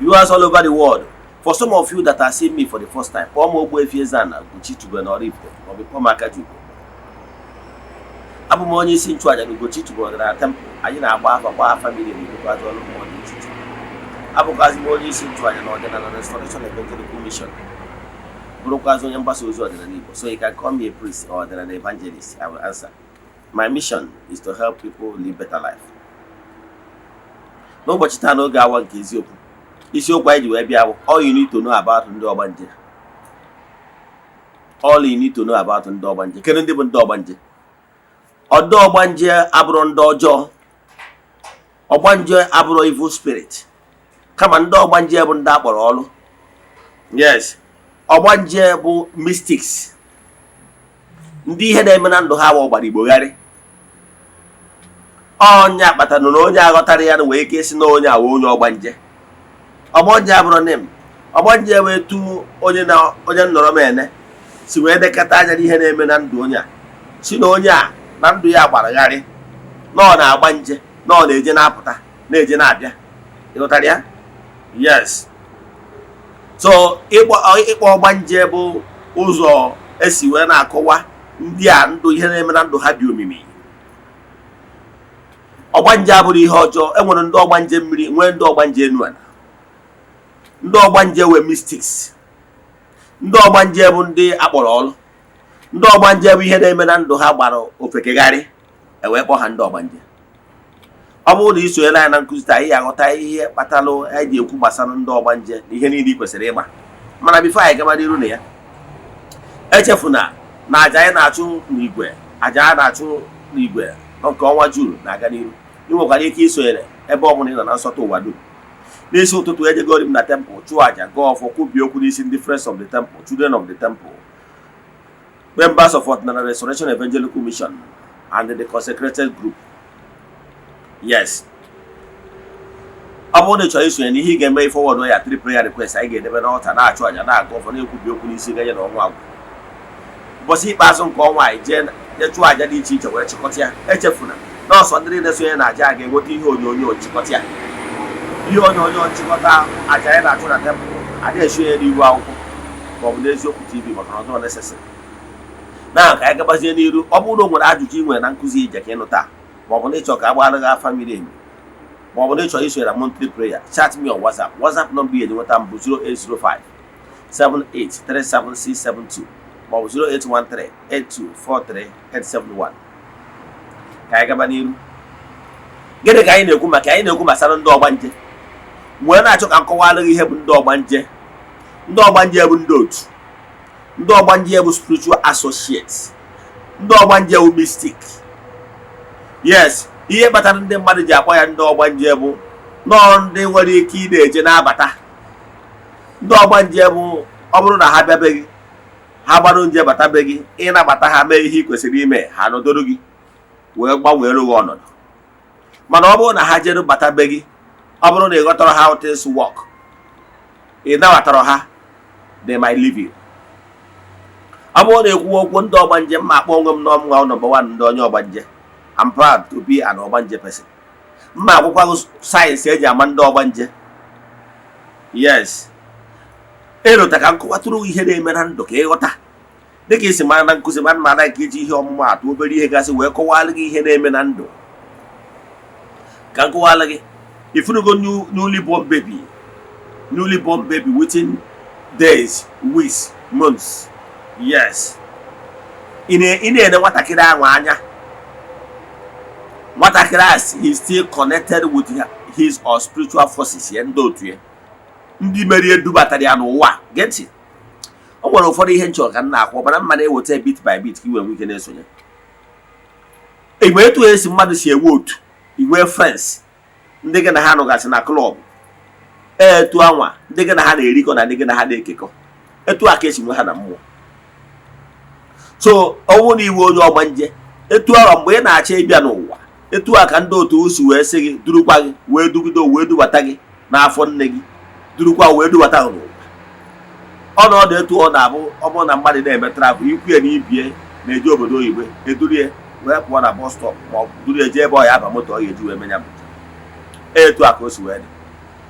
Viewers all over the world, for some of you that are seeing me for the first time, kpọọ m Ogbuefi Eze-Ana Ugochi tubelu na Oraifite, maọbụ kpọọ m Akajiugo. Abụ m onye isi nchụaja na Ugochi tubelu na temple. Anyị na-agba afa, gba afa miri emi, rụkwazi ọrụ mmụọ dị iche iche. Abụkwazi m onye isi nchụaja na Ọdịnala Restoration Evangelical Mission, bụrụkwazi onye mgbasa ozi ọdịnala Igbo. So you can call me a priest or ọdịnala evangelist, I will answer. My mission is to help people live better life. N'ụbọchị taa, n'oge awa nke eziokwu, isiokwu anyị ji wee bịa bụ "All you need to know about ndị ọgbanje". All you need to know about ndị ọgbanje. Kedu ndị bụ ndị ọgbanje? Ọdụ ọgbanje abụrụ ndị ọjọọ. Ọgbanje abụrụ evil spirit, kama ndị ọgbanje bụ ndị akpọrọ ọrụ. Yes, ọgbanje bụ mystics, ndị ihe na-eme na ndụ ha bụ ọgbara igbogharị. Ọnya kpatara na onye aghọtara ya na nwee ike isi na onye awa onye ọgbanje. Ọgbanje abụrụ nem ọgbanje wee tu onye na onye nnọrọ m ene si wee dekọta anya n'ihe na-eme na ndụ onye a, si na onye a na ndụ ya gbaragharị, na ọ na-agba nje, na ọ na-eje na-apụta, na-eje na-abịa. Ịghọtara ya? Yes. So ịkpọ ọgbanje bụ ụzọ esi wee na-akọwa ndị a ndụ ihe na-eme na ndụ ha dị omimi. Ọgbanje abụrụ ihe ọjọọ. Enwere ndị ọgbanje mmiri, nwee ndị ọgbanje enu ala. Ndị ọgbanje wee mystics. Ndị ọgbanje bụ ndị akpọrọ ọrụ. Ndị ọgbanje bụ ihe na-eme na ndụ ha gbara ofekegharị, ewee kpọọ ha ndị ọgbanje. Ọ bụrụ na ị sonyere anyị na nkụzi taa, ị ga-aghọta ihe kpatalụ anyị ji ekwu gbasara ndị ọgbanje na ihe niile ị kwesịrị ịma. Mana before anyị gaba n'iru na ya, echefuna na aja anyị na-achụ n'igwe, aja a na-achụ n'igwe nke ọnwa June na-aga n'iru. Ị nwekwara ike isonyere ebe ọ bụla ị nọ na nsọtụ ụwa dum. N'isi ụtụtụ, ejegori m na temple chụọ aja, gọọ ọfọ, kwubie okwu n'isi ndị Friends of the Temple, Children of the Temple, members of Ọdịnala Restoration Evangelical Mission and the consecrated group. Yes, ọ bụrụ na ị chọrọ isonye n'ihe ị ga-eme, forward ya three prayer request, anyị ga-edebe n'altar, na-achụ aja, na-agụ ọfọ, na-ekwubi okwu n'isi ganye na ọnwa agwụ. Ụbọchị ikpeazụ nke ọnwa, anyị jee chụọ aja dị iche iche wee chịkọta ya. Echefuna na ọsọ ndị niile sonye na aja a ga-enweta ihe onyonyo nchịkọta ya. Ihe onyonyo nchịkọta aja anyị na-achụ na temple adịghị esonye n'ihu akwụkwọ maọbụ n'Eziokwu TV, maka na ọ dịrọ necessary. Na ka anyị gabazie n'iru, ọ bụrụ na o nwere ajụjụ ị nwere na nkụzi ije ka ịnụ taa, maọbụ na ịchọ ka a gbara gị afa miri emi, maọbụ na ịchọ isonye na monthly prayer, chat me on WhatsApp. WhatsApp number ị ga-enweta m bụ 0805 7837672 maọbụ 0813 8243 871. Ka anyị gaba n'iru. Gịnị ka anyị na-ekwu maka? Anyị na-ekwu gbasara ndị ọgbanje, wee na-achọ ka m kọwara gị ihe bụ ndị ọgbanje. Ndị ọgbanje bụ ndị otu. Ndị ọgbanje bụ spiritual associates. Ndị ọgbanje bụ mystic. Yes, ihe kpatara ndị mmadụ ji akpọ ya ndị ọgbanje bụ nọọ ndị nwere ike ị na-eje na-abata. Ndị ọgbanje bụ ọ bụrụ na ha bịabeghị, ha gbarụ nje bata be gị, ịnabata ha, mee ihe ị kwesịrị ime, ha nọdoro gị wee gbanweere gị ọnọdụ. Mana ọ bụrụ na ha jere bata be gị, ọ bụrụ na ị ghọtara how things work, ị nabatara ha, they might leave you. Ọ bụrụ na ekwu okwu ndị ọgbanje, mma akpọ onwe m n'ọmụnwa number one ndị onye ọgbanje. I'm proud to be an ọgbanje person. Mma akwụkwọ sayensị eji ama ndị ọgbanje. Yes, erota ka m kọwatụrụ ihe na-eme na ndụ ka ịghọta. Dịka isi mara na nkụzi ma mara nke iji ihe ọmụma atụ, obere ihe gasị wee kọwalụ gị ihe na-eme na ndụ, ka m kọwalụ gị. Ifunugo newly born baby, newly born baby within days, weeks, months. Yes, ị na-ene nwatakịrị ahụ anya, nwatakịrị ahụ is still connected with his or spiritual forces ya, ndị otu ya, ndị merie dubatara ya n'ụwa. Gee ntị, o nwere ụfọdụ ihe nchọrọ ka m na-akwụ mana mma na-eweta bit by bit ka i wee nwee ike na-esonye. Igbe etu esi mmadụ si enwe otu, inwe friends, ndị gị na ha nọgasị na club, etu anwa ndị gị na ha na-erikọ na ndị gị na ha na-ekekọ, etu a ka esi nwe ha na mmụọ. So ọnwụ na iwe onye ọgbanje, etu ahụ mgbe ị na-achọ ịbịa n'ụwa, etu a ka ndị otu si wee sị gị durukwa gị wee dugide wee dubata gị n'afọ nne gị, durukwa wee dubata gị n'ụwa. Ọnọdụ etu ọ na-abụ, ọ bụrụ na mmadụ na-eme travel, ikwu ya na ibie na-eje obodo oyibo, edurie wee pụọ na bus stop ma ọ bụ durie jee ebe ọ ya aba moto ọ ga-eji wee menya bụ etu a ka o si wee dị.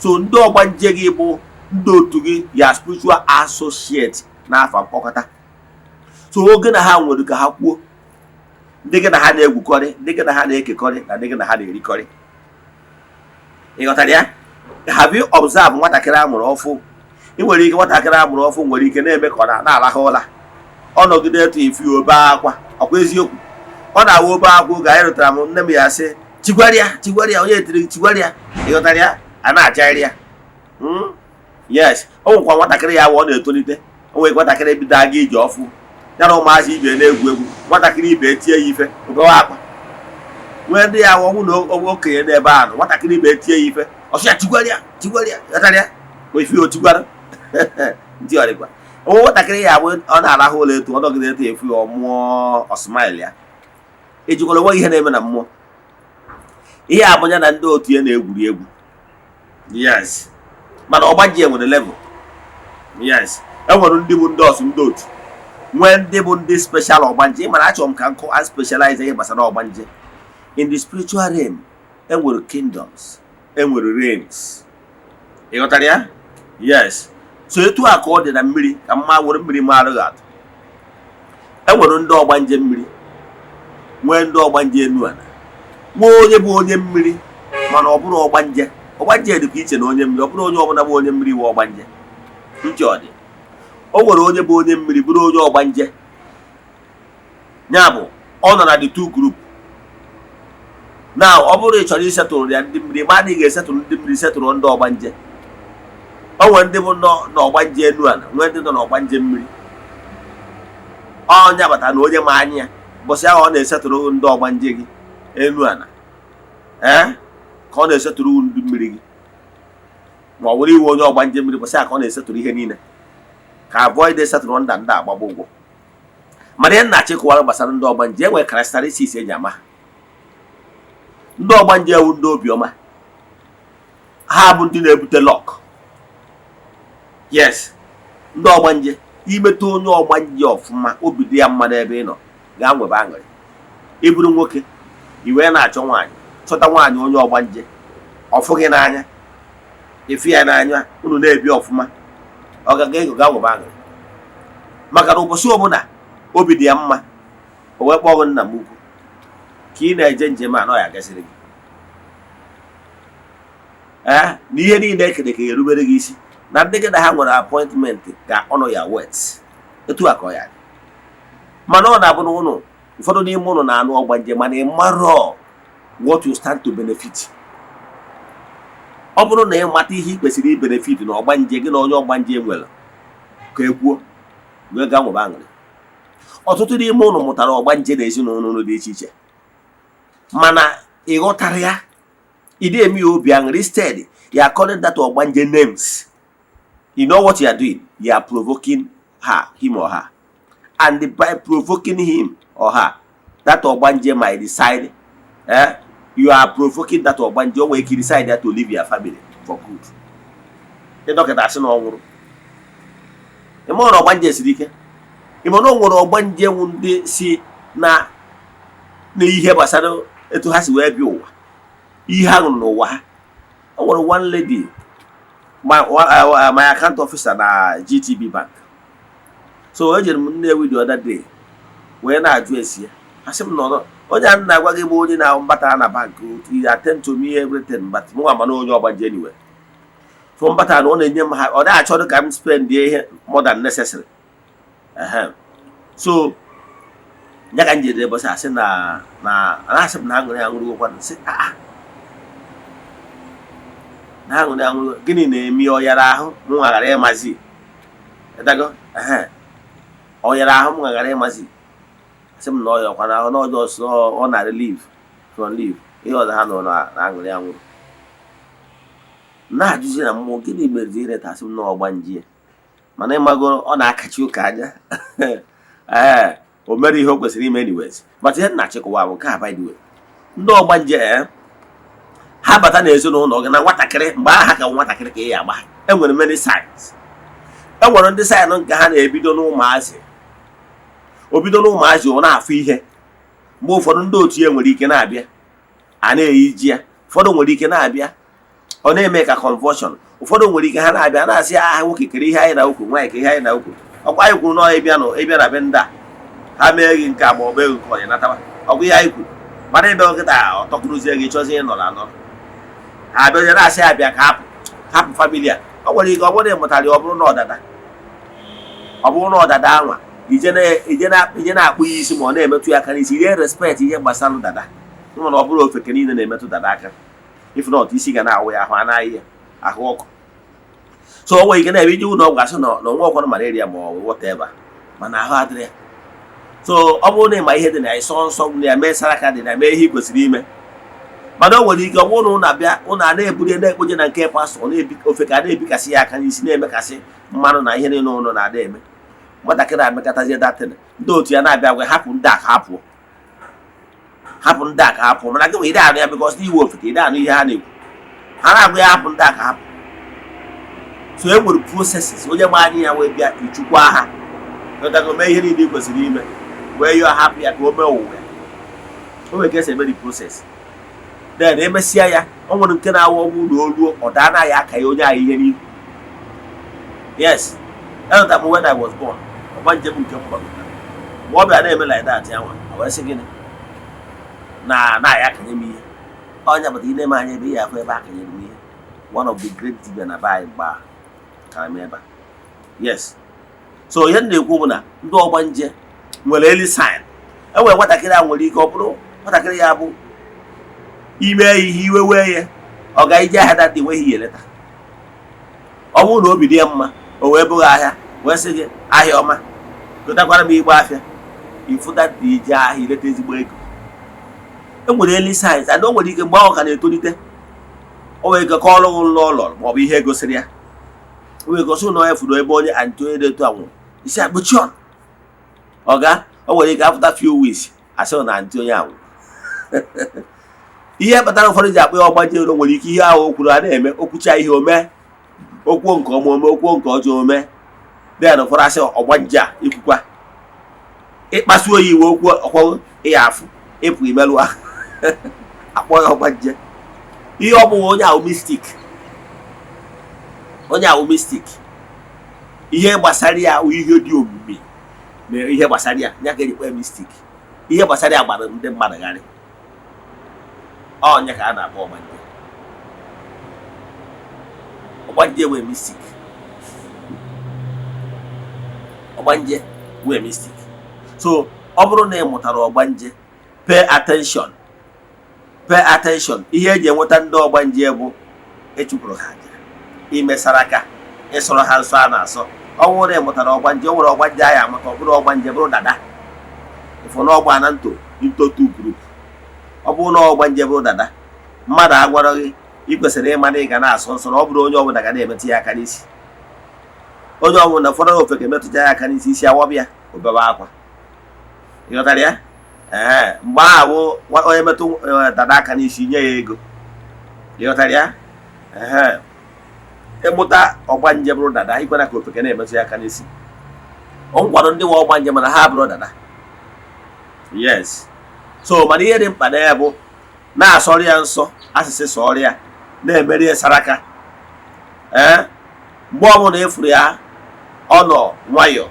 So ndị ọgbanje gị bụ ndị otu gị, ya spiritual associate n'afa mkpọkọta. So oge na ha nwere ka ha kwuo, ndị gị na ha na-egwukọrị, ndị gị na ha na-ekekọrị, na ndị gị na ha na-erikọrị. Ị ghọtara ya? Have you observed nwatakịrị a mụrụ ọfụ? Ị nwere ike, nwatakịrị a mụrụ ọfụ nwere ike na-eme ka ọ na-alahụ ụra, ọ nọgide etu ifi obe akwa. Ọkwa eziokwu? Ọ na-awa obe akwa. Oge anyị rụtara m, nne m ya sị, "Chigwarịa, chigwarịa, onye etiri gị, chigwarịa." Ị ghọtara ya? A na-achagharị ya. Yes, o nwekwa nwatakịrị ya ọ na-etolite. O nwere nwatakịrị bido aga ije ọfụ, ya na ụmụazị ibe na-egwu egwu, nwatakịrị ibe etie ya ife, obewe akwa. Nwee ndị ya ọnwụ na okenye n'ebe ahụ, nwatakịrị ibe etie ya ife, ọsị ya, "Chigwarịa, chigwarịa." Ghọtara ya? Ma ife ya otigwara ntị ọdịkwa. Onwe nwatakịrị ya bụ ọ na-arahụ ụlọ, etu ọ nọgide etu efu ya, ọ mụọ ọsmail ya ejikwara onwe ihe na-eme na mmụọ. Ihe a bụ ya na ndị otu ya na-egwuri egwu. Yes, mana ọgbanje nwere level. Yes, enwere ndị bụ ndị ọsụ, ndị otu, nwee ndị bụ ndị special ọgbanje. Mana achọrọ m ka nkụ a specialize ihe gbasara ọgbanje. In the spiritual realm, enwere kingdoms, enwere realms. Ị ghọtara ya? Yes. So etu a ka ọ dị na mmiri. Ka mma were mmiri marụ gị atụ, enwere ndị ọgbanje mmiri, nwee ndị ọgbanje enu ala, nwee onye bụ onye mmiri mana ọ bụrụ ọgbanje. Ọgbanje dịkwa iche na onye mmiri. Ọ bụrụ onye ọbụla bụ onye mmiri bụ ọgbanje. Ntị ọ dị, o nwere onye bụ onye mmiri bụrụ onye ọgbanje. Ya bụ, ọ nọ na the two group. Now, ọ bụrụ ị chọrọ isetụrụ ya ndị mmiri, ma ị ga-esetụrụ ndị mmiri, setụrụ ndị ọgbanje. O nwere ndị bụ nọ n'ọgbanje enu ala, nwee ndị nọ n'ọgbanje mmiri. Ọnya bata na onye ma anya ya, ụbọchị ahụ ọ na-esetụrụ ndị ọgbanje gị enu ala, ee, ka ọ na-esetụrụ ndị mmiri gị. Ma ọ bụrụ iwe onye ọgbanje mmiri, ụbọchị ahụ ka ọ na-esetụrụ ihe niile, ka avoid esetụrụ nda ndị agbagba ụgwọ. Mana ihe nna-achịkọwara gbasara ndị ọgbanje, enwere characteristics eji ama ha. Ndị ọgbanje ewu ndị obiọma, ha bụ ndị na-ebute luck. Yes, ndị ọgbanje, imeta onye ọgbanje ọfụma, obi dị ya mma n'ebe ị nọ, gaa nwebe aṅụrị. Ịbụrụ nwoke, i wee na-achọ nwaanyị, chọta nwaanyị onye ọgbanje, ọfụ gị n'anya, ịfụ ya n'anya, unu na-ebi ọfụma, ọ gaga ego, gaa nwebe aṅụrị, maka na ụbọchị ọbụla obi dị ya mma, o wee kpọọ gị nna m ukwu, ka ị na-eje njem a na ọ ya gasịrị gị, ee, na ihe niile ekere ka erubere gị isi, na ndị gị na ha nwere appointment ga ọnụ ya wet etu a ka ọ ya dị. Mana ọ na-abụ na ụnụ, ụfọdụ n'ime ụnụ na-anụ ọgbanje, mana ị marọ what you stand to benefit. Ọ bụrụ na ị mata ihe ị kwesịrị ibenefit na ọgbanje gị na onye ọgbanje nwere, ka ekwuo wee gaa nwebe aṅụrị. Ọtụtụ n'ime ụnụ mụtara ọgbanje na ezinụlọ ụnụ dị iche iche, mana ị ghọtara ya, ị dị eme ya obi aṅụrị. Instead, you are calling that ọgbanje names. You know what you are doing? You are provoking her, him or her, and by provoking him or her, that ọgbanje might decide, eh, you are provoking that ọgbanje, o nwere ike decide to leave your family for good. Ndị dọkịta asị na ọ nwụrụ. Ịma na ọgbanje siri ike. Ịma na o nwere ọgbanje nwụ ndị si na n'ihe gbasara etu ha si wee bịa ụwa, ihe ha ṅụrụ n'ụwa ha. O nwere one lady, my account officer na GTB Bank. So ejere m Nnewi the other day wee na-ajụ esi ya. Asị m nọ onye a na-agwa gị bụ onye na-mbata na bank. He attend to me everything, but mụ ama na onye ọgbanje anyway. So mbata na ọ na-enye m ha, ọ naghị achọrọ ka m spend ihe more than necessary. Ehe. So ya ka m jere ebe asị na na-asị m na aṅụrị aṅụrịgokwa, sị, "Ah, na aṅụrị aṅụrị, gịnị na-eme?" Ọ yara ahụ, m ghara ịmazi ịdago. Ehe, ọ yara ahụ, m ghara ịmazi. Asị m na ọ yakwa na ahụ n'ọjọọ sọ ọ na relief from leave. Ihe ọzọ ha nọ na aṅụrị aṅụrị na-ajụzi na mmụọ, gịnị mere ireta? Asị m na ọgbanje, mana ịmago ọ na-akachi ụka anya. Ee, o mere ihe o kwesịrị ime. Anyways, but ihe nna achịkọwa bụ nke a, by the way, ndị ọgbanje, ee, ha bata n'ezinụlọ gị na nwatakịrị, mgbe aha ka nwatakịrị ka ị ya agba ha. Enwere many signs. Enwere ndị sign nke ha na-ebido n'ụmụazị. O bido n'ụmụazị, ọ na-afụ ihe. Mgbe ụfọdụ ndị otu ya nwere ike na-abịa a na-eyi ji ya, ụfọdụ nwere ike na-abịa. Ọ na-eme ka convulsion. Ụfọdụ nwere ike ha na-abịa na-asị, "Aha nwoke kere ihe anyị na ukwu, nwaanyị kere ihe anyị na ukwu." Ọkwa anyị kwuru na ịbịa nụ, ịbịa na be ndị a, ha mee gị nke a ma ọ bụ ego nke onye nataba. Ọ bụ ihe anyị kwuru, mana ebe nkịta ọ tọkụrụzie gị, chọzie ịnọrọ anọrọ, ha abịazie na-asị abịa ka hapụ hapụ family a. Ọ nwere ike ọ bụrụ na ị mụtara ya, ọ bụrụ na ọdada, ọ bụrụ na ọdada anwa ije na-akpụ ya isi ma ọ na-emetụ ya aka n'isi, rie respect ihe gbasara dada. Mana ọ bụrụ ofeke niile na-emetụ dada aka. If not, isi ga na-awụ ya ahụ, anaghị ya ahụ ọkụ. So o nwere ike na-eme ije ụlọ ọgwụ, asị na onwe ọkwanụ malaria ma ọ bụ whatever, mana ahụ adịrị ya. So ọ bụrụ na ịma ihe dị na ya, ịsọ nsọ na ya, mee saraka dị na ya, mee ihe ị kwesịrị ime. Mana o nwere ike ọ bụrụ na ụnụ abịa, ụnụ a na-ebuli na-ekpoje na nke pastọ, na-ebi ofe ka a na-ebikasị ya aka n'isi, na-emekasị mmanụ na ihe niile ụnụ na-ada eme. Nwatakịrị amekatazie datin, ndị otu ya na-abịa gwa, "Hapụ ndị a ka ha pụọ, hapụ ndị a ka ha pụọ." Mana gị nwere ide anụ ya, because n'iwe ofeke ide anụ ihe ha na-ekwu. Ha na-agwa ya, "Hapụ ndị a ka hapụ." So e nwere processes. Onye ma anya ya wee bịa, ichukwa ha ịghọtago, mee ihe niile ị kwesịrị ime wee yọọ hapụ ya ka o mee ụwa ya. O nwere ka esi eme the process. Then emesịa ya, o nwere nke na-awụ ọgwụ na oluo ọ daa anaghị aka ya onye ahụ ihe n'ihu. Yes, elota m when I was born, ọgba njem nke m gbagotara mgbe ọ bịa na-eme like that, ya nwa o wee sị gịnị na na-aya akanye m ihe ọnya pụta. Ị na-eme anya ebe ya afụ ebe akanyere m ihe. One of the great dibia na be anyị mgbe ahụ kara m ebe a. Yes, so ihe m na-ekwu bụ na ndị ọgbanje nwere early sign. E nwere nwatakịrị a nwere ike ọ bụrụ nwatakịrị ya bụ ime ihe iwe wee ya, ọ ga ije ahịa dada, enweghị ihe eleta. Ọ bụrụ na obi dị ya mma, o wee bụghị ahịa wee sị gị, "Ahịa ọma, gotakwara m igbe afịa." Ifu dada ije ahịa, ileta ezigbo ego. E nwere early signs, and o nwere ike mgbe ahụ ka na-etolite, o nwere ike kọọrọ gị nlọ ụlọ maọbụ ihe gosiri ya. O nwere ike ọsị na onye furu ebe onye antị onye dị etu a nwụrụ isi akpụchi ọnụ ọga. O nwere ike after few weeks, asị na antị onye ahụ. Ihe kpatara ụfọdụ ji akpọ ya ọgbanje ero, nwere ike ihe ahụ o kwuru a na-eme. Okwucha ihe ome, okwuo nke ọma ome, okwuo nke ọjọọ ome. Then ụfọdụ asị ọgbanje a ikwukwa ịkpasu oyi iwe okwu ọkwọ ịya afụ ịpụ imerụ ahụ, akpọ ya ọgbanje. Ihe ọ bụghị, onye ahụ mystic, onye ahụ mystic. Ihe gbasara ya wụ ihe dị omimi na ihe gbasara ya, ya ka eji kpọ ya mystic. Ihe gbasara ya gbara ndị mmadụ gharị. Ọnya ka a na-akpọ ọgbanje. Ọgbanje wee mystic, ọgbanje wee mystic. So ọ bụrụ na ị mụtara ọgbanje, pay attention, pay attention. Ihe eji enweta ndị ọgbanje bụ ịchụpụrụ ha aja, imesara aka, ịsọrọ ha nsọ a na-asọ. Ọ bụrụ na ị mụtara ọgbanje, o nwere ọgbanje anyị amụta, ọ bụrụ ọgbanje bụrụ dada, ịfụ na ọgba na nto into two group. Ọ bụrụ na ọgbanje bụrụ dada, mmadụ agwarọ gị, ị kwesịrị ịma na ị ga na-asọ nsọ, na ọ bụrụ onye ọbụla ga na-emetụ ya aka n'isi. Onye ọbụla ụfọdụ ofe ga-emetụcha ya aka n'isi, isi awọbịa, obewe akwa. Ịghọtara ya? Ee, mgbe ahụ bụ onye metụ dada aka n'isi, nye ya ego. Ịghọtara ya? Ee, ịmụta ọgbanje bụrụ dada, ikwena ka ofeke na-emetụ ya aka n'isi. Ọ nkwado ndị nwe ọgbanje, mana ha bụrụ dada. Yes, so mana ihe dị mkpa na ya bụ na-asọrọ ya nsọ, asịsị sọrọ ya, na-emeri ya saraka. Ee, mgbe ọbụla ịfụrụ ya, ọ nọ nwayọ,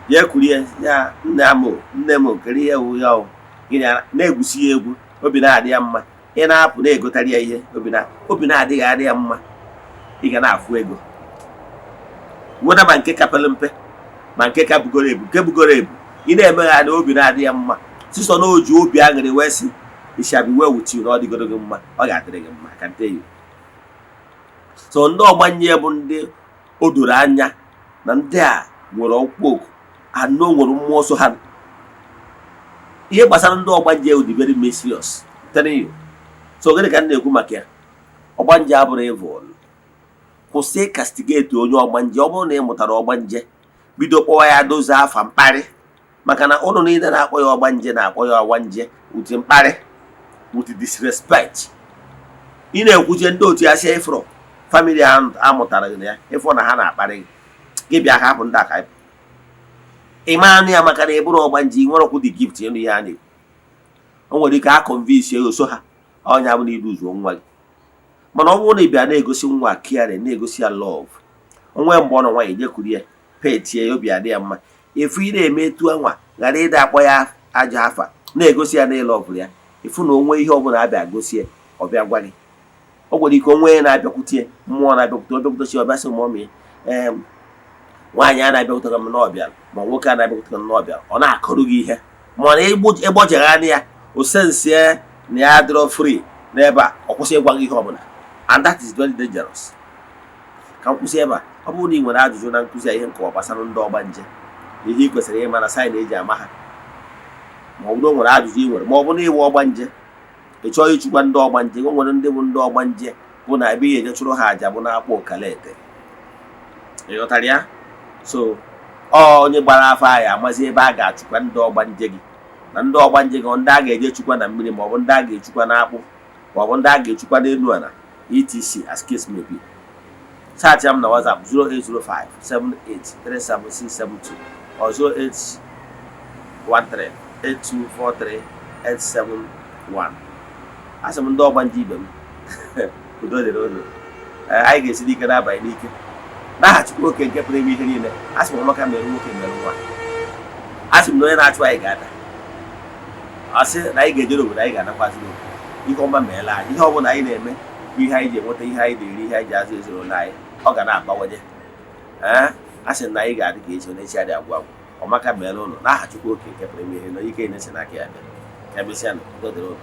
ya ekurie ya, "Nna m o, nne m o, kere ihe wụ ya o." Gịnị na-egwusi ya egwu, obi na-adị ya mma. Ị na-apụ na-egotara ya ihe, obi na-adịghị adị ya mma. Ị ga na-afụ ego weda, ma nke ka pere mpe, ma nke ka bugoro ebu, nke bugoro ebu. Ị na-eme ya na obi na-adị ya mma, sisọ na o ji obi aṅụrị wee sị, "It shall be well with you," na ọ dịgoro gị mma, ọ ga-adịrị gị mma. I can tell you. So ndị ọgbanje bụ ndị o doro anya na ndị a nwere ọkpụkpọ oku anọ, nwere mmụọ so ha. Ihe gbasara ndị ọgbanje dị very mysterious, I'm telling you. So gịnị ka m na-ekwu maka ya? Ọgbanje abụrụ evil. Kwụsị castigate onye ọgbanje. Ọ bụrụ na ị mụtara ọgbanje, bido kpọwa ya dozie afa mkparị, maka na ụnụ niile na-akpọ ya ọgbanje na-akpọ ya ọgbanje with mkparị, with disrespect. Ị na-ekwuche ndị otu ya si ịfụrụ family amụtara gị na ya, ịfụ na ha na-akparị gị, gị bịa ka hapụ ndị aka ịpụ. Ị ma anụ ya, maka na ị bụrụ ọgbanje, ị nwere okwu the gift ịnụ ihe a na-ekwu. O nwere ike a convince ya, so ha ọnya bụ na iduzuo nwa gị. Mana ọ bụrụ na ị bịa na-egosi nwa caring, na-egosi ya love, onwe mgbe ọ nọ nwaanyị jekwuru ya, petie ya, obi adị ya mma. Efu ị na-eme etu anwa, ghara ịda akpọ ya ajọ afa, na-egosi ya na ịlọ ọbụla ya, ịfụ na onwe ihe ọbụla abịa gosi ya, ọ bịa gwa gị. O nwere ike onwe na-abịakwute ya, mmụọ na-abịakwute, ọ bịakwute, ọbịa sị, "Mummy, ee, nwaanyị a na-abịakwute m n'ọbịa, ma nwoke a na-abịakwute m n'ọbịa." Ọ na-akọrọ gị ihe, mana ịgbọjegharị ya, o sensie na ya adịrọ free n'ebe a, ọ kwụsị ịgwa gị ihe ọbụla, and that is very dangerous. Ka m kwụsị ebe a. Ọ bụrụ na ị nwere ajụjụ na nkụzi a, ihe nkọwa gbasara ndị ọgbanje na ihe ị kwesịrị ịma na sign eji ama ha, ma ọ bụrụ o nwere ajụjụ ị nwere, ma ọ bụ na ịwụ ọgbanje, ị chọọ ịchụkwa ndị ọgbanje, o nwere ndị bụ ndị ọgbanje bụ na ebe ihe eje chụrụ ha àjà bụ na-akpọ ụkalete. Ị ghọtara ya? So ọ onye gbara afọ anyị amazi ebe a ga-achụkwa ndị ọgbanje gị na ndị ọgbanje gị, ndị a ga-eje chukwa na mmiri, maọbụ ndị a ga-echukwa n'akpụ, maọbụ ndị a ga-echukwa n'elu ala, etc, as case may be. Chat m na WhatsApp 0805 7837672 or 0813 8243 871. Asị m, ndị ọgbanje ibe m, udo dịrị unu. Anyị ga-esi n'ike n'abalị n'ike n'aha Chukwu oke nke pụrụ ime ihe niile. Asị m, ọmaka mere nwoke, mere nwa. Asị m na onye na-achụ anyị ga-ada. Asị na anyị ga-ejere obodo, anyị ga-anakwazi n'obodo. Ihe ọma meela anyị. Ihe ọbụla anyị na-eme bụ ihe anyị ji enweta ihe anyị na-eri, ihe anyị ji azụ ezinụlọ anyị, ọ ga na-abawanye. Ee, a sị na anyị ga-adị ka echi, na echi adị agwụ agwụ. Ọmaka meela ụlọ n'aha Chukwu oke nke pụrụ ime ihe na ike na-esi n'aka ya bịa. Ka emesịa nụ. Udo dịrị ụlọ.